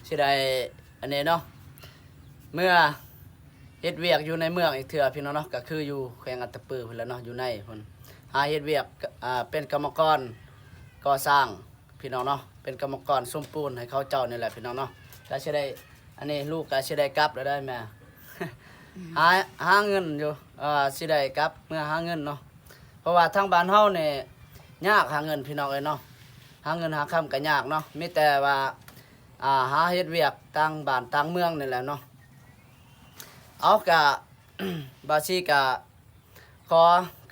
ຊິໄດ້ອັນນີ້ເນາະ ເມືອເຮັດວຽກຢູ່ໃນເມືອງອີກເທື່ອພີ່ນ້ອງເນາະ ກໍຄືຢູ່ແຂວງອັດຕະປືພຸ້ນແຫຼະເນາະ ຢູ່ໃນພຸ້ນ ຫາເຮັດວຽກ ອ່າ ເປັນກຳມະກອນກໍ່ສ້າງພີ່ນ້ອງເນາະ ເປັນກຳມະກອນສົມປູນໃຫ້ເຂົາເຈົ້ານີ້ແຫຼະພີ່ນ້ອງເນາະ ກໍຊິໄດ້ ອັນນີ້ລູກກໍຊິໄດ້ກັບແລ້ວເດີແມ່ ຫາ ຫາເງິນຢູ່ ເອີ ຊິໄດ້ກັບເມືອຫາເງິນເນາະ ເພາະວ່າທາງບ້ານເຮົານີ້ຍາກຫາເງິນພີ່ນ້ອງເອີຍເນາະ ຫາເງິນຫາຄຳກໍຍາກເນາະ ມີແຕ່ວ່າ ອ່າ ຫາເຮັດວຽກຕ່າງບ້ານຕ່າງເມືອງນີ້ແຫຼະເນາະ ເອົາ ກະ ບ່າວຊີກະຂໍ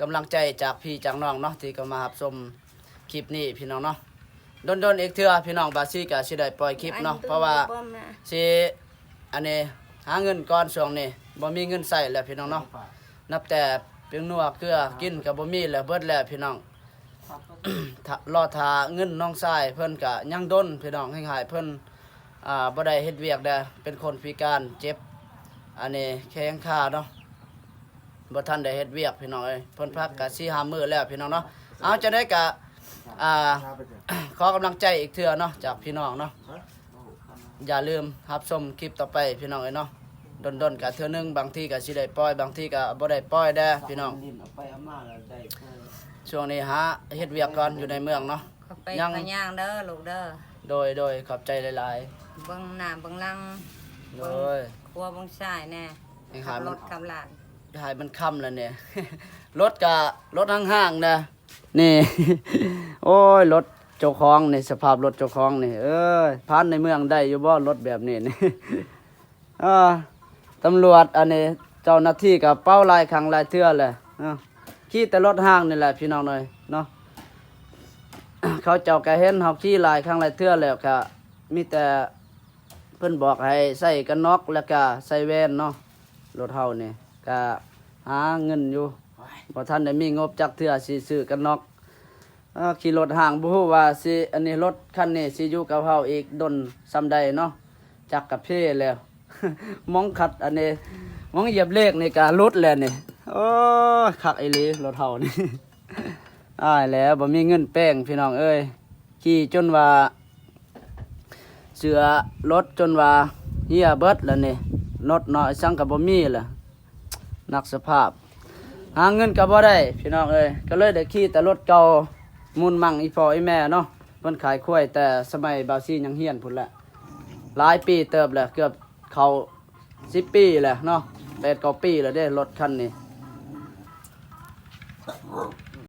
ກຳລັງໃຈຈາກພີ່ຈາກນ້ອງເນາະ ທີ່ເຂົ້າມາຮັບຊົມຄລິບນີ້ພີ່ນ້ອງເນາະ ດົນໆອີກເທື່ອພີ່ນ້ອງ ບ່າວຊີກະຊິໄດ້ປ່ອຍຄລິບເນາະ ເພາະວ່າຊິ ອັນນີ້ ຫາເງິນກ່ອນ ຊ່ວງນີ້ບໍ່ມີເງິນໃຊ້ແລ້ວພີ່ນ້ອງເນາະ ນັບແຕ່ແປ້ງນົວເກືອກິນກໍບໍ່ມີແລ້ວ ເບິດແລ້ວພີ່ນ້ອງ ຖ້າ ລໍຖ້າເງິນນ້ອງຊາຍເພິ່ນກະຍັງດົນພີ່ນ້ອງ ແຮ່ງໃຫ້ເພິ່ນ ອ່າ ບໍ່ໄດ້ເຮັດວຽກແດ່ ເປັນຄົນພິການເຈັບ ອັນນີ້ແຂ້ງຂາເນາະ ບໍ່ທັນໄດ້ເຮັດວຽກພີ່ນ້ອງເອີຍ ເພິ່ນພັກກະສີ່ຫ້າມື້ແລ້ວພີ່ນ້ອງເນາະ ເອົາ ຈັ່ງໃດກະ ອ່າ ຂໍກຳລັງໃຈອີກເທື່ອເນາະ ຈາກພີ່ນ້ອງເນາະ ຢ່າລືມຮັບຊົມຄລິບຕໍ່ໄປພີ່ນ້ອງເອີຍເນາະ ດົນໆກະເທື່ອໜຶ່ງ ບາງທີກະຊິໄດ້ປ່ອຍ ບາງທີກະບໍ່ໄດ້ປ່ອຍແດ່ພີ່ນ້ອງ ເອົາໄປເອົາມາແລ້ວໄດ້ເທື່ອ ຊ່ວງນີ້ຫາເຮັດວຽກກ່ອນ ຢູ່ໃນເມືອງເນາະ ຂອບໃຈ ຍັງ ຂະຍ່າງເດີລູກເດີ ໂດຍໆ ຂອບໃຈຫຼາຍໆ ເບິ່ງໜ້າເບິ່ງຫຼັງ ໂດຍ ເບິ່ງຂວາເບິ່ງຊ້າຍແດ່ ໃຫ້ມັນ ຂັບລົດຂັບລານ ໃຫ້ມັນຄ່ຳແລ້ວນີ້ ລົດກະລົດຫ້າງໆນະ ນີ້ ໂອ້ຍ ລົດເຈົ້າຂອງນີ້ ສະພາບລົດເຈົ້າຂອງນີ້ ເອີຍ ຜ່ານໃນເມືອງໄດ້ຢູ່ບໍ່ ລົດແບບນີ້ນີ້ ເອີ ຕຳຫຼວດ ອັນນີ້ ເຈົ້າໜ້າທີ່ກໍເປົ່າຫຼາຍຄັ້ງຫຼາຍເທື່ອແຫຼະ ເອີ ຂີ່ແຕ່ລົດຫ້າງນີ້ແຫຼະພີ່ນ້ອງເອີຍເນາະ ເຂົາເຈົ້າກໍເຫັນເຮົາຂີ່ຫຼາຍຄັ້ງຫຼາຍເທື່ອແລ້ວ ກໍມີແຕ່ເພິ່ນບອກໃຫ້ໃສ່ກັນນັອກ ແລ້ວກໍໃສ່ແວ່ນເນາະ ລົດເຮົານີ້ກໍຫາເງິນຢູ່ ບໍ່ທັນໄດ້ມີງົບຈັກເທື່ອຊິຊື້ກັນນັອກ ເອີ ຂີ່ລົດຫ້າງ ບໍ່ຮູ້ວ່າຊິ ອັນນີ້ ລົດຄັນນີ້ຊິຢູ່ກັບເຮົາອີກດົນສ່ຳໃດເນາະ ຈັກກະເພແລ້ວ ມອງຄັດ ອັນນີ້ ມອງຢຽບເບຣກນີ້ກະຫຼຸດແລ້ວນີ້ ໂອ້ຍ ຄັກອີ່ຫຼີລົດເຮົານີ້ ອ້າຍແລ້ວ ບໍ່ມີເງິນແປງພີ່ນ້ອງເອີຍ ຂີ່ຈົນວ່າ ເສື້ອລົດຈົນວ່າເຫ່ຍເບິດແລ້ວນີ້ ລົດເນາະ ອີ່ສັງກໍບໍ່ມີແລ້ວ ໜັກສະພາບ ຫາເງິນກໍບໍ່ໄດ້ພີ່ນ້ອງເອີຍ ກໍເລີຍໄດ້ຂີ່ແຕ່ລົດເກົ່າ ມູນມັງອີ່ພໍ່ອີ່ແມ່ເນາະ ເພິ່ນຂາຍຄວາຍແຕ່ສະໄໝບ່າວຊີຍັງຮຽນພຸ້ນແຫຼະ ຫຼາຍປີເຕີບແລ້ວ ເກືອບເຂົ້າສິບປີແລ້ວເນາະ ແປດເກົ້າປີແລ້ວເດ້ ລົດຄັນນີ້